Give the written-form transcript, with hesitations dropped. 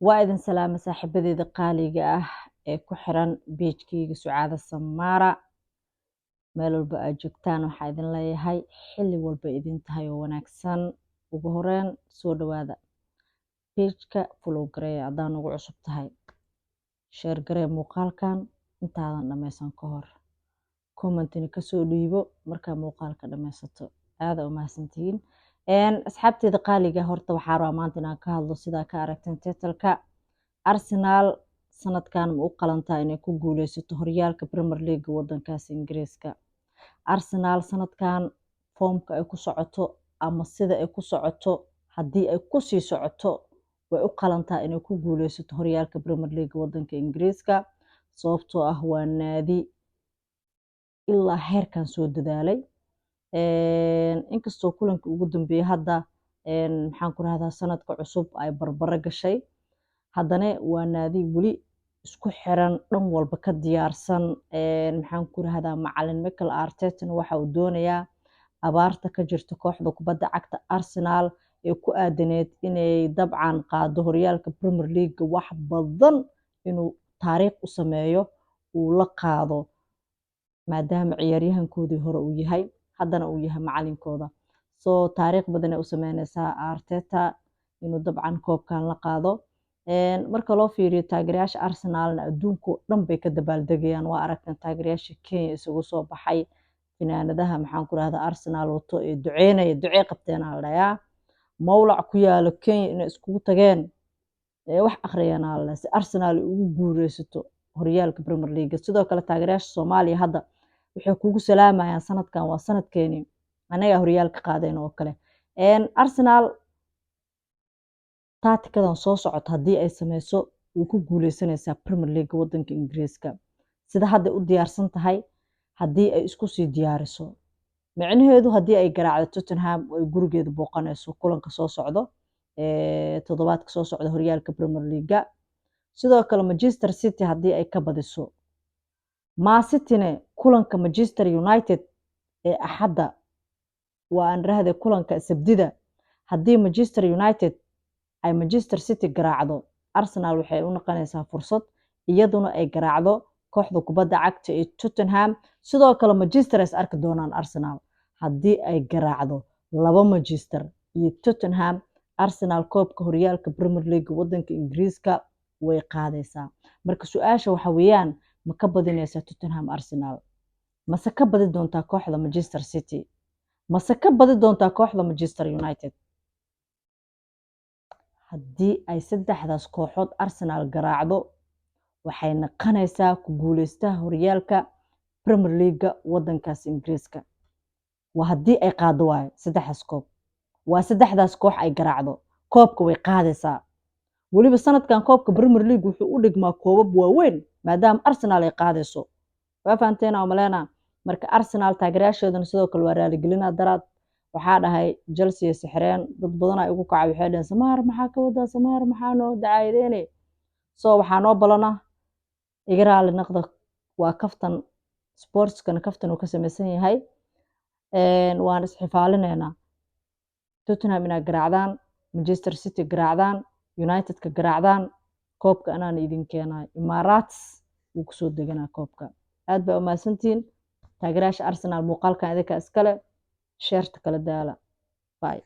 Waa idin salaama, saaxiibadeeda qaaliga ah ee ku xiran page-keyga Sucaada Samaara. Meel walba aad joogtaan, waxaa idin leeyahay xilli walba idin tahay oo wanaagsan. Ugu horeyn, soo dhawaada. Page-ka follow gareeya haddaan ugu cusub tahay, share garee muuqaalkan intaadan dhammaysan ka hor, comment-ina kasoo dhiibo markaa muuqaalka dhammaysato. Aada u mahadsantihiin, asxaabteeda qaaliga. Horta waxaa rabaa maanta inaan ka hadlo, sidaa ka aragteen title-ka, Arsenal sanadkan ma u qalantaa inay ku guuleysato horyaalka Premier League wadankaas Ingiriiska? Arsenal sanadkan form-ka ay ku socoto ama sida ay ku socoto, haddii ay kusii socoto, way u qalantaa inay ku guuleysato horyaalka Premier League wadanka Ingiriiska, sababtoo ah waa naadi ilaa heerkan soo dadaalay. Inkastoo kulankii ugu dambeeyey hadda, maxaan ku rahdaa, sanadka cusub ay barbaro gashay, haddana waa naadi weli isku xiran, dhan walba ka diyaarsan. Maxaan ku rahdaa, macalin Mikel Artetana waxa uu doonayaa abaarta ka jirta kooxda kubadda cagta Arsenal ee ku aadaneed inay dabcan qaado horyaalka Premier League wax badan inuu taariikh u sameeyo, uu la qaado, maadaama ciyaaryahankoodii hore uu yahay, haddana uu yahay macalinkooda. So taariikh badan ay u sameyneysaa Arteta inuu dabcan koobkan la qaado. Marka loo fiiriyo taageerayaasha Arsenalna, adduunka oo dhan bay ka dabaaldegayaan. Waa aragteen taageerayaasha Kenya isugu soo baxay, finaanadaha, maxaan ku rahdaa, Arsenal wato ee duceynaya. Ducey qabteen aa la dhayaa. Mawlac ku yaalo Kenya inay iskugu tageen ee wax akhriyaan aa la dhahaa si Arsenal ay ugu guuleysato horyaalka Premier League. Sidoo kale taageerayaasha Soomaaliya hadda waxay kugu salaamayaan "Sanadkan waa sanadkeeni, anagaa horyaalka qaadeen" oo kale. Arsenal taatikadan soo socota haddii ay sameyso, way ku guuleysanaysaa Premier League wadanka Ingiriiska. Sida hadda u diyaarsan tahay haddii ay isku sii diyaariso, micnaheedu haddii ay garaacdo Tottenham oo ay gurigeeda booqanayso kulanka soo socdo, toddobaadka soo socda, horyaalka Premier League-ga. Sidoo kale Manchester City haddii ay ka badiso, Man City-ne kulanka Manchester United ee Axadda, waa aan rahde kulanka Sabdida, haddii Manchester United ay Manchester City garaacdo, Arsenal waxay u noqonaysaa fursad iyaduna ay garaacdo kooxda kubadda cagta ee Tottenham. Sidoo kale Manchester is arki doonaan. Arsenal haddii ay garaacdo laba Manchester iyo Tottenham, Arsenal koobka horyaalka Premier League wadanka Ingiriiska way qaadaysaa. Marka su-aasha waxa weeyaan, ma ka badinaysaa Tottenham Arsenal? Mase ka badi doontaa kooxda Manchester City? Mase ka badi doontaa kooxda Manchester United? Haddii ay saddexdaas kooxood Arsenal garaacdo, waxay naqanaysaa ku guuleystaha horyaalka Premier League-ga wadankaas Ingiriiska. Waa haddii ay qaado waayo saddexdaas koob, waa saddexdaas koox ay garaacdo, koobka way qaadaysaa. Weliba sanadkan koobka Premier League wuxuu u dhigmaa koobab waaweyn, maadaama Arsenal ay qaadayso. Waa fahanteena oo maleena. Marka Arsenal taageerayaashoodana sidoo kale waa raaligelina. Daraad waxaa dhahay Chelsea sixireen, dad badanaa igu kacay, waxay dhaheen, "Samaar, maxaa ka wadaa? Samaar, maxaa noo dacaayadeene?" So waxaa noo balana, iga raali naqda. Waa kaftan, sports-kana kaftan uu ka samaysan yahay. Waan isxifaalineynaa. Tottenham inaad garaacdaan, Manchester City garaacdaan, Unitedka garaacdaan, koobka anaan idin keenayo. Emirates wuu kusoo deganaa koobka. Aad baa umahadsantihiin, taageerayaasha Arsenal. Muuqaalkan idinka iskale, share-ta kala daala. Bye.